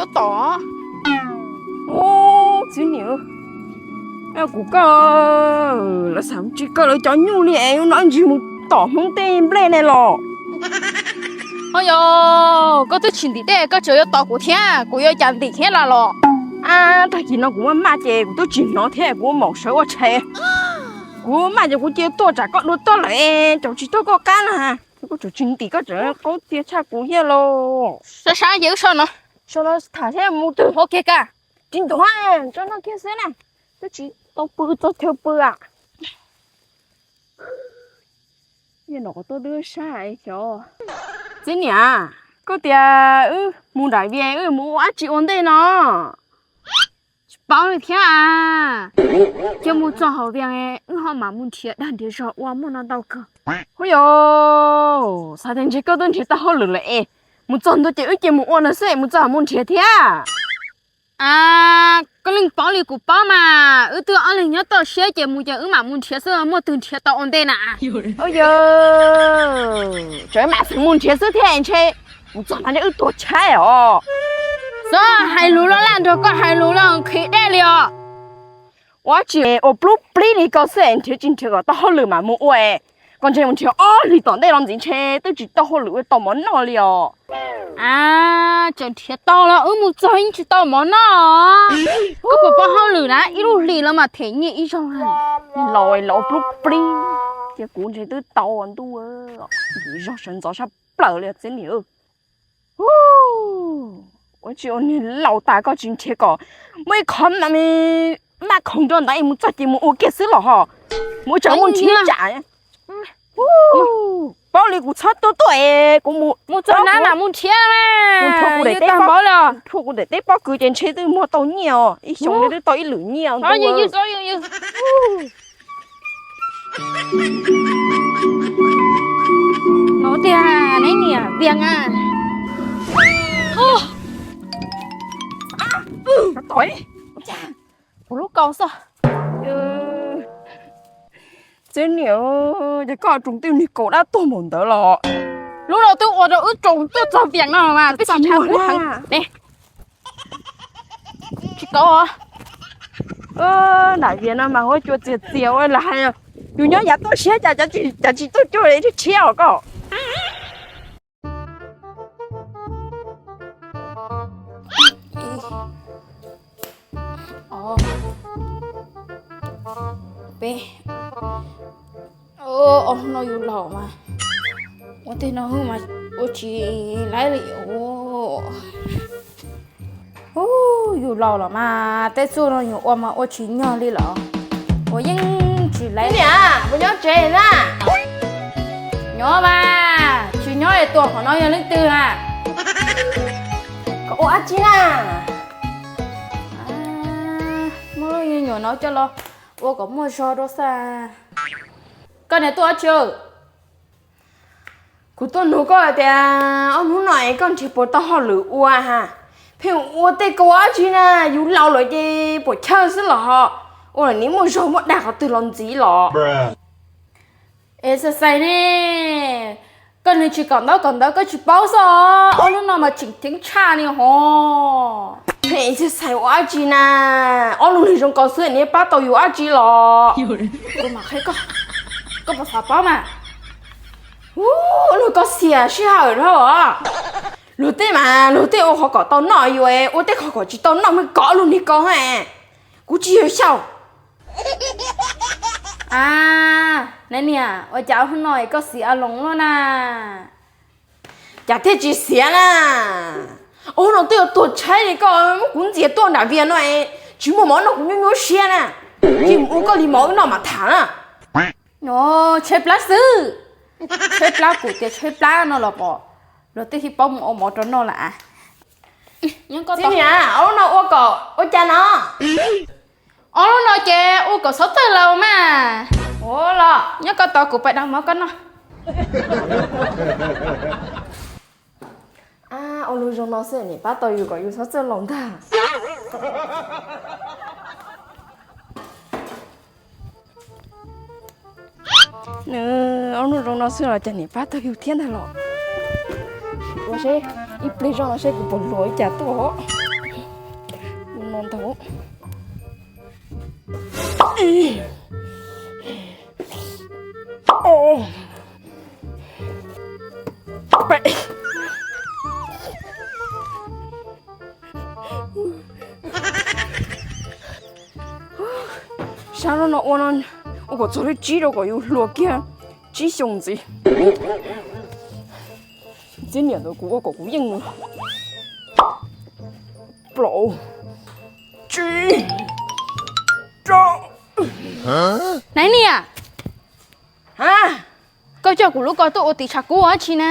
Cov tom. Ub, txiv niam, kuv koj, lawv xav tsis koj lawv cov nyuj li es no ntsis mus tom Hmoob tej nplej ne los. Ho yog koj twb tsis ntim tej koj tseem yuav tom kuv thiab, kuv yuav cas ntim thiab los los. Ab, tag kis no kuv maj maj ces kuv twb tsis hnov thiab kuv maum sawv ua tshais. Kuv maj ces kuv cia tuaj tsam koj dua tuaj lawm es caum tsis tuaj koj qab na. Koj tseem tsis ntim koj tseem qaub cia tshaj kuv thiab lauj. Sab sab ces wb so no, so no tham thiab mus twg hauv kiag ka. Tsis ntuav, tso no kiag xwb na. Twb tsis tau pw txog chaw pw a. Niam no qhov tuaj twb sab xyov. Txiv niam, koj tias wb mus nram Vias wb mus ua dab tsi ua ntej no? Tsis paub li thiab a. Cia mus txog hauv Vias wb ho mam mus nrhiav dag nrhiav zog ua muaj no ntau kawg. Hu yos, xav tias ntshe koj twb nrhiav tau hauj lwm lawm es mus txog ntua ces wb cia mus ua no xwb, mus txog mam mus nrhiav thiab. A, koj leej paub li kuv paub mas, wb twb ob leeg nyob toj siab ces mus ces wb mam mus nrhiav xwb, muaj twg nrhiav tau ua ntej na. Hu yos, tseem mam xeev mus nrhiav xwb thiab ntshe mus txog mas ntshe wb tuag tshaib os. Txhob hais lus loj laj nrog koj hais lus los nqhis dej li os. Ua dab tsi ua plub plib li koj xwb es nrhiav tsis nrhiav kom tau hauj lwm mam mus ua es, koj ntshe mus nrhiav ob hlis tom ntej los ntxiv ntshe twb tsis tau hauj lwm ua tau mov noj li os. A, tseem nrhiav tau los wb mus txog yeej tsis tau mov noj. Koj puas paub hauj lwm na, ib lub hlis los mas them nyiaj ib zaug. Laus laus plub plib, cia kuv ntshe twb tau ntuj, nkim zog sawv ntxov sab plaws li txiv niam. Ua tsis ua niag laus tas koj tsis nrhiav kom muaj ib qho maj khoom rau ntawd es mus txog ces mus ua kiag xwb los ho. Mus tsam mus nrhiav tsam. Paub li kuv txhob tuaj tuaj es kuv mus, mus txog na mam mus nrhiav. Mus rhuav kuv daim teb pob, rhuav kuv daim teb pob kws ces ntshe twb muag tau nyiaj os, ib xyoo twb tau ib lwm nyiaj os. No tiag neb niam Vias a. Kuv lub kaus xwb. Txiv niam, ces koj tsoom twj niag kaus dab tuag npaum ntawd los? Lub no twb ua rau wb tsoom tuaj txog Vias no mas twb tsis tshab kuv heev ne. Tsis kaus. Nram Vias no mas huab cua txias txias ua lawv hais, yus nyob yav toj siab cas cov tsis tuaj cuag li tshiab os koj. Peb, ob hnub no yus laus mas ua tej no mas ua tsis laib li. Yus laus los mas tej txuj no yus ua mas ua tsis nyog li lawm, ua yeej tsis laib. Niam, puas nyob tsev na? Nyob mas, tsis nyob es tuaj qhov no yog leej twg na? Koj ua dab tsi na? Muab lub me nyuam no coj los ua kom muaj zog rau xwb. Koj niam tuaj dab tsi? Kuv tuaj nug koj hais tias ob hnub no es koj nrhiav puas tau hauj lwm ua ha? Pheej ua tej kaus dab tsi na, yus laus lawm ces puas chawj xwb los ho. Ua lawm nim muaj zog muaj dag qhov twg los ntxiv los? Exercise ne, koj nws tsis kom ntaub kom ntawv koj tsis paub xwb os. Ob lub no mas tseem ceeb tshaj li ho. Pheej exercise ua dab tsi na? Ob lub nws zoo ko xwb niam pab tau yus dab tsi los? Kuv mam qhia koj, koj puas xav paub mas? Ub, luag koj xiam sij hawm dhau os. Luag tej mas luag tej ua qhov kom tau noj, yus ua tej qhov kom tsis tau noj, muaj kov luag niag ko. Kuv tsis yog xyaum. A, neb niam, ua cas hnub no koj xiav a loos luaj na? Cas thiaj tsis xiav na? Ub, no twb yuav tuag tshaib li koj muab kuv ntxias tuaj nram Vias no, tsis muaj mov noj kuv nyuaj nyuaj siab na. Cia mus ua koj li mov wb noj mam tham na. Tshaib plab xwb. Tshaib plab, kuv tias tshaib plab no los pom luag twb paub mus ua mov rau noj lawm. Txiv niam, ob lub no ua kom ua cas no? Ob lub no ces ua kom xov txawj laus mas. Ua los nyob koj tos kuv pais dab mov koj noj. Ua lub zoo no xwb niam pab tau yus kom yus xov txawj laus ntag. Nws ob lub zoo no xwb los cas niam pab tau yus thiab ntag los. Ua seb ib pliag zoj no seb kuv puas luag li cas tuaj. Tsam no ua no, ua kom txog lub tsib rau kom yus hluas kiag tsib xyoos ntxiv. Txiv niam ntawd kuv ua kom kuv yeej mus. Plaub, tsib, rau. Naiv niam, koj coj kuv lub ko tuaj ua tim tshav kub ua dab tsi na?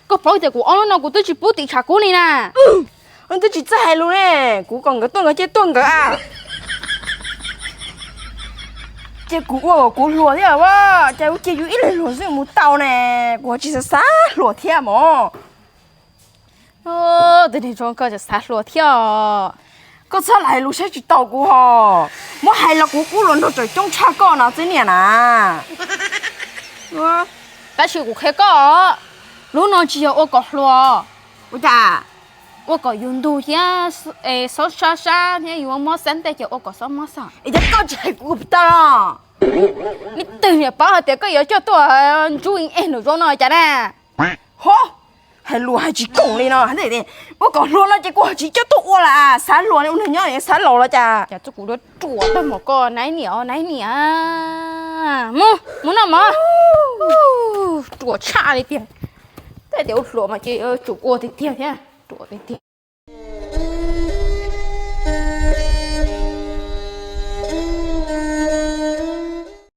Koj paub tias kuv ob hnub no kuv twb tsis pub tim tshav kub li na. Twb tsis txawj hais lus ne, kuv kom nkawd tuaj nkawd cia tuaj nkawd a. Ces kuv ua kom kuv hluas thiab a, cas ua cia yus ib leeg hluas xwb mus tau ne, kuv ho tsis xav xav hluas thiab mog. Tus niag zoo koj tseem xav hluas thiab os. Koj txhob lam hais lus saib tsis taus kuv hos. Muab hais los kuv kub hluas nraug tseem coob tshaj koj no txiv niam na. Tab sis kuv qhia koj, lub no tsis yog ua kom hluas. Ua cas? Ua kom yus ntug thiab xob sab sab thiab yus mob xab ntaj ces ua kom xob mob xwb. Es cas koj tsis hais kuv tag? Leej twg niam paub hais tias koj yuav coj tuaj ntsub ib eg nraum zoov no cas na? Ho, hais lus hais tsis koom li no. Ua kom hluas no ces kuv ho tsis coj tuaj ua lawm, xav hluas ua neeg nyob xav laus los cas. Cas txuj kuv ruam tag mog koj naiv niam os naiv niam. Mus, mus noj mov. Ruam tshaj li tiag. Tej tias ua hluas mas ces tsum ua tiag tiag thiab, ruam tiag tiag.